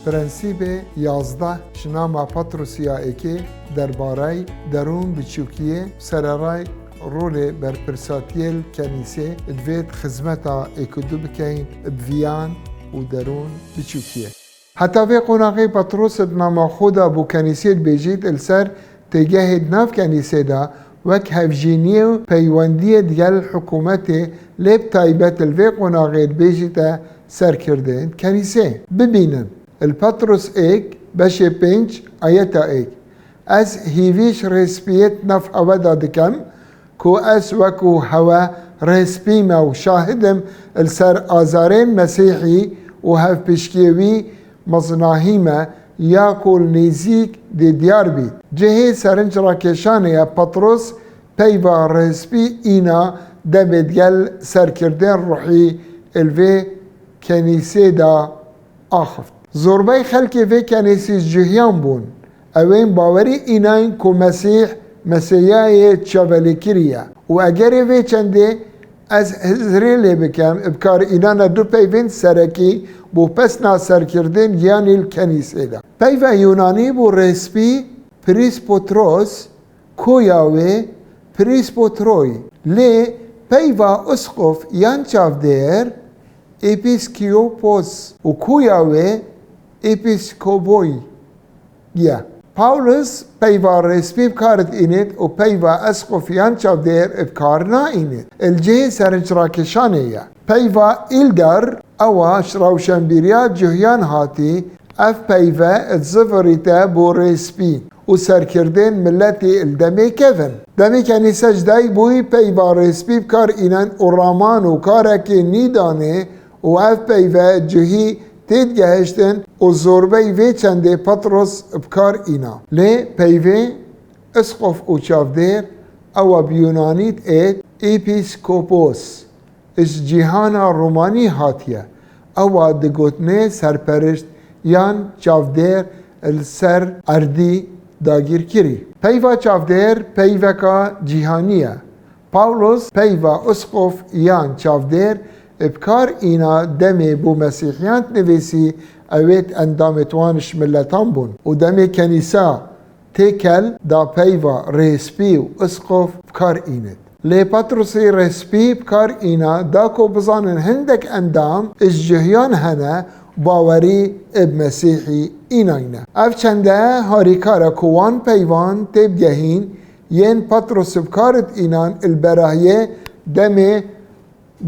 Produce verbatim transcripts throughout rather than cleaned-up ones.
Prensîbê yazdeh ji nama Petrosî ya Êkê derbarey derûn biçûkiyê, sererey rolê berpirsatiyê li kenîsê, divêt xizmeta êkudu bikeyin bi viyan û derûn biçûkiyê. Heta vê qonaxê Petros di nama xwe de bo kenîsê dibêjît, li ser têgehê di nav kenîsê de wek hevjîniyê û peywendiyê digel hikûmetê, lê bi taybet li vê qonaxê dibêjîte serkirdên kenîsê. Bibînin, li Petros êk, beşê pênc, ayeta êk. Ez hîvî ji rêspiyê di nav hewe de dikem, ku ez wekû hewe rêspî me û şahid im li ser azarên Mesîhî û hevpişkiyê wî mezinahî me, ya ku li nêzîk dê diyar bît. Cihê serinçrakêşanê ye. Petros peyva rêspî îna demê digel serkirdên ruhî li vê kenîsê de axift. Zorbey xelkê vê kenîsî ji cihiyan bûn. Ewên bawerî înayn ku Mesîh Mesîhiyayê çavelêkirî ye. Û egerê vê çendê ez hizrê lê bikem, bi kar înana du peyvên serekî bo pesna serkirdên giyanî li kenîsê de. Peyva Yunanî bo rêspî Prispotros, koya wê Prispotroy, lê peyva usqof yan çavdêr Episkopos û koya wê Episkopoy ye. Paulus peyva rêspî bi kar diînêt û peyva esqof yan çavdêr bi kar naînêt. Li cihê serinçrakêşanê ye. Peyva îldar, ewa ji rewşenbîriya cuhiyan hatî, ev peyve dizivirîte bo rêspî û serkirdên miletî li demê kevin. Demê kenîse ji dayik bûyî peyva rêspî bi kar înen û raman û karekê nî danê û ev peyve cihî têdigehiştin û zorbey vê çendê Petros bi kar îna. Lê peyvê isqof û çavdêr ewa bi Yunanî diêt epîskopos, ji cîhana Romanî hatiye. Ewa digotinê serperişt yan çavdêr li ser erdî dagîrkirî. Peyva çavdêr peyveka cîhanî ye. Paulus peyva usqof yan çavdêr bi kar îna demê bo Mesîhiyan dinivîsî, ewêt endamêt wan ji miletan bûn û demê kenîsa têkel da peyva rêspî û isqof bi kar înit. Lê Petrusî rêspî bi kar îna da ku bizanin hindek endam ji cihiyan hene bawerî bi Mesîhî înayne. Ev çende harîkar e ku wan peyvan têbigehîn yên Petrus bi kar înan li berahiyê demê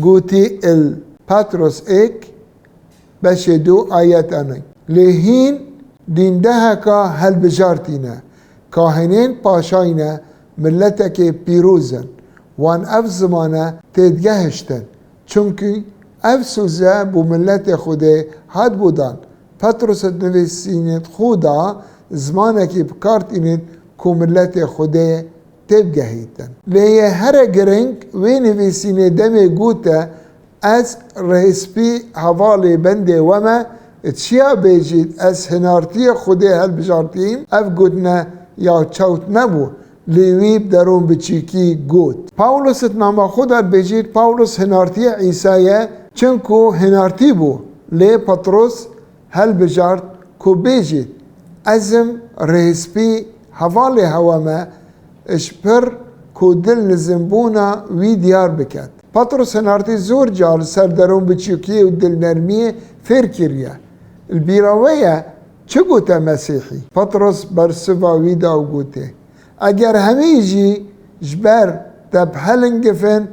gotî il Petros êk, beşê du ayeta ney. Lê hîn dîndeheka helbijartî ne. Kahinên paşayî ne, miletekê pîroz in. Wan ev zimane têdigehiştin. Çimkî ev soze bo miletê Xwedê hat bo dan. Petrus di nivîsînê xwe de zimanekî bi kar tînit ku miletê Xwedê têbigehîtin. Lê yê here giring wê nivîsînê demê gote, Ez rêspî hevalê bendê we me, çiya bêjît ez hinartiyê Xwedê helbijartîm, ev gotine ya çewt nebû, lê wî bi derûn biçîkî got. Paulus di nama xwe de dibêjît, Paulus hinartiyê Îsa ye, çinku hinartî bû. Lê Petrus helbijart ku bêjît, Ez im rêspî hevalê hewe me, ji pir ku dil nizimbûna wî diyar biket. Petrus hinartî zor car li ser derûn biçûkiyê û dilnermiyê fêr kiriye. Li bîra we ye çi gote Mesîhî? Petrus bersiva wî da û gotê, Eger hemî jî ji ber te bihelingivin,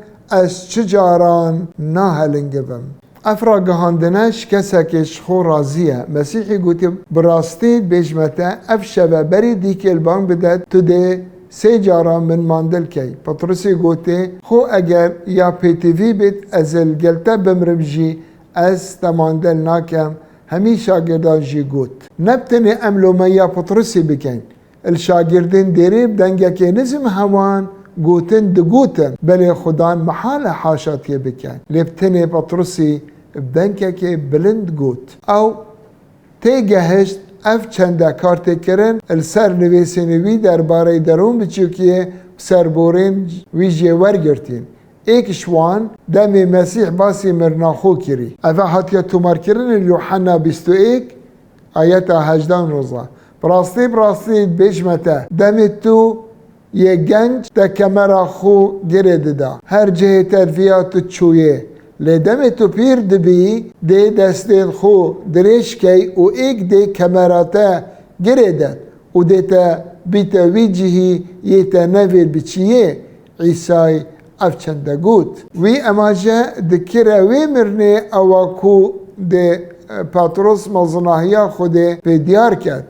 ez çi caran nahelingivim. Ev ragihandine ji kesekê ji xwe razî ye. Mesîhî gotiye, Bi rastî dibêjime te, ev şeve berî dîkê li bang bide, tu dê sê caran min mandil key. Petrusî gotê, Xwe eger ya pêtivî bit, ez ê li gel te bimrim jî, ez te mandil nakem. Hemî şagirdan jî got. Ne bi tenê em lomeya Petrusî bikin. Li şagirdên dêrê bi dengekê nizm hewan gotin digotin, belê xudan mihal e haşatiyê bikin. Lê bi tenê Petrusî bi dengekê bilind got. Ew têgehişt ev çende kar tê kirin, li ser nivîsînê wî derbarê derûn biçûkiyê bi serborên wî jê wergirtîn. Êk ji wan demê Mesîh basî mirina xwe kirî. Eve hatiye tomarkirin li Yuhanna bîst û êk, Ayeta hejdan roza. Bi rastî, bi rastî dibêjime te, demê tu yê genc te kemera xwe girê dida. Her cihê te viya tu çûyê. Lê demê tu pîr dibî, dê destên xwe dirêj key û êk dê kemera te girê det û dê te bîte wî cihî yê te nevêr biçiyê. Îsay ev çende got. Wî emaje dikire wê mirinê ewa ku dê, e, Petros mezinahiya Xwedê pê diyar ket.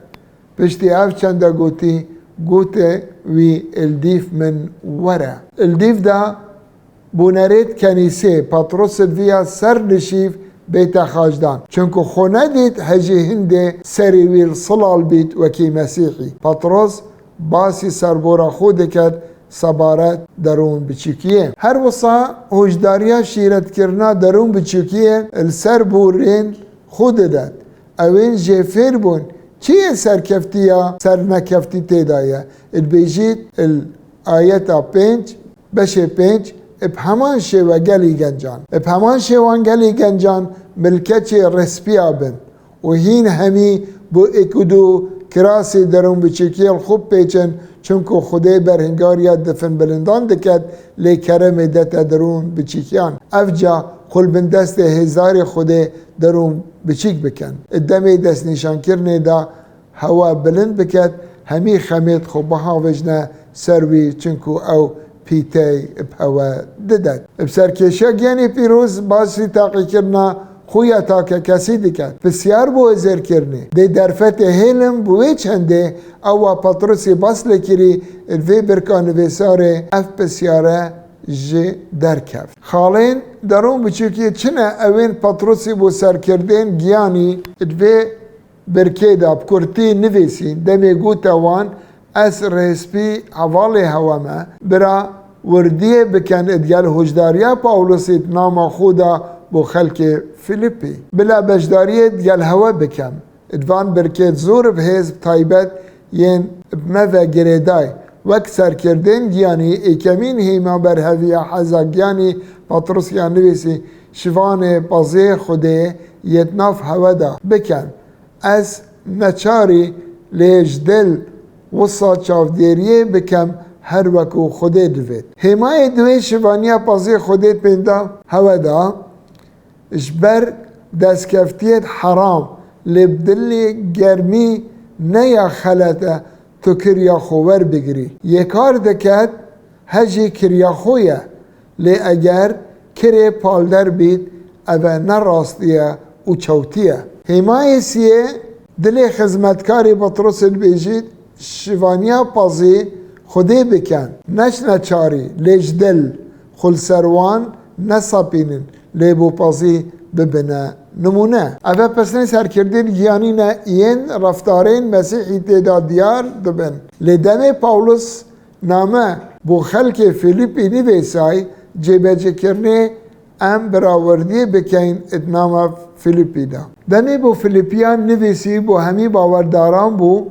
Piştî ev çende gotî, gote wî, "Li dîv min were." Li dîv de bûnerêt kenîsê, Petros li viya ser nişîv bête xaçdan. Çunku xwe nedît hejî hindê serê wî li silal bît wekî Mesîhî. Petros basî serbora xwe diket sebaret derûn biçûkiyê. Her wisa hoşdariya şîretkirina derûn biçûkiyê li ser borên xwe didet. Ewên jê fêr bûn, çi yê serkeftiya sernekeftî tê de ye? Dibêjît li ayeta pênc, beşê pênc, bi heman şêwe gelî gencan, bi heman şêwan gelî gencan milketçê rêspiya bin û hîn hemî bo êk û du kirasê derûnbiçûkiyê li xwe pêçin, çunku Xwedê berhingariya difinbilindan diket, lê keremê dete derûnbiçûkiyan. Ev ca xwe li bin destê hêzarê Xwedê derûnbiçûk bikin. Di demê destnîşankirinê de hewa bilind biket, hemî xemêt xwe bihavêjne ser wî, çunku ew pîtey bi hewe didet. Bi serkêşiya Giyanê Pîroz basî teqîkirina xwe ya takekesî diket. Pisyar bo hizirkirinê. Dê derfetê hêlim bi wê çendê ewa Petrosî bas lê kirî, li vê birka nivîsarê ev pisyare jî derkeft. Xalên derûn biçûkiyê çi ne ewên Petrosî bo serkirdên giyanî li vê birkê de bi kurtî nivîsîn, demê gote wan, "Ez rêspî hevalê hewe me, bira wirdiyê bikin digel hoşdariya Pawlosî di nama xwe de bo xelkê Fîlîpî. Bila beşdariyê digel hewe bikim." Di van birkê zor bi hêz bi taybet yên bi me ve girêday. Wek serkirdên giyanî êkemîn hêma berheviya heza giyanî Petrosî ya nivîsî, "Şivanê pezê Xwedê yê di nav hewe de bikin. Ez neçarî lê ji dil wisa çavdêriyê bikim her wekû Xwedê divêt." Hêmayê duwê şivaniya pezê Xwedê pênda hewe da, ji ber destkeftiyê heram, lê bi dilê germî ne ya xelet e tu kiriya xwe werbigirî. Yê kar diket, he jî kiriya xwe ye. Lê eger kirê palder bît, ev e ne rastî ye û çewtî ye. Hêmayê siyê, dilê xizmetkarê Petrosê dibêjît, "Şivaniya pezî Xwedê bikin, neçine çarî, lê ji dil xwe li ser wan nesepînin, lê bo pezî bibine nimûne." Ev e pesnê serkirdên giyanî ne yên reftarên Mesîhî tê de diyar dibin. Lê demê Pawlos name bo xelkê Fîlîpî nivîsay, cêbecêkirinê em birawirdiyê bikeyn di nama Fîlîpî de. Demê bo Fîlîpiyan nivîsî bo hemî bawerdaran bû,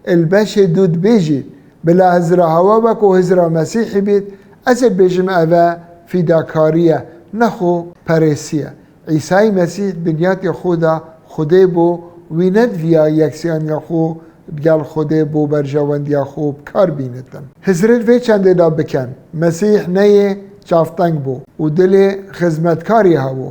li beşê du dibêjî, "Bila hizra hewe weko hizra Mesîhî bît." Ez ê bêjim ev e fîdakarî ye, ne xwe perêsî ye. Îsayî Mesîh di binyatê xwe de Xwedê bû, wî nediviya yeksiyaniya xwe digel Xwedê bo berjewendiya xwe bi kar bînitin. Hizrê vê çendê de bikin. Mesîh neyê çavteng bû û dilê xizmetkarî hebû.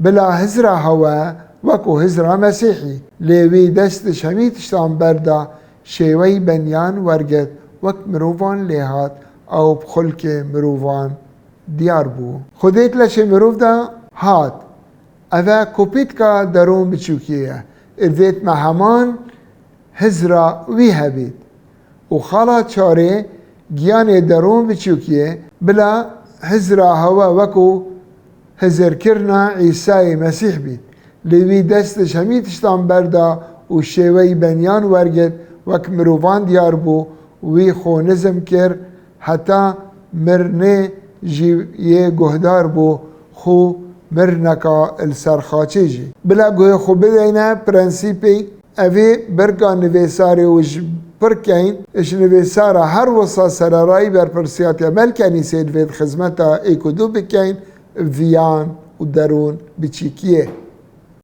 Bila hizra hewe weko hizra Mesîhî. Lê wî dest ji hemî tiştan berda, şêweyî benyan wergirt, wek mirovan lê hat, ew bi xulkê mirovan diyar bû. Xwedê di leşê mirov de hat. Ev e kopîtka derûn biçûkê ye. Êvêt me heman hizra wî hebît. Û xala çarê giyanê derûn biçûkê, bila hizra hewe weko hizirkirina Îsayê Mesîh bît. Lê wî dest ji hemî tiştan berda û şêweyî benyan wergirt, wek mirovan diyar bû, wî xwe nizm kir, heta mirinê jî yê guhdar bû, xwe mirineka li ser xaçê jî. Bila guhê xwe bideyne prensîpê evê birka nivîsarê û ji pirkeyn ji nivîsara her wisa sererayî berpirsiyatiya me li kenîsê divêt xizmeta êk û du bikeyn, viyan û derûn biçîkiyê.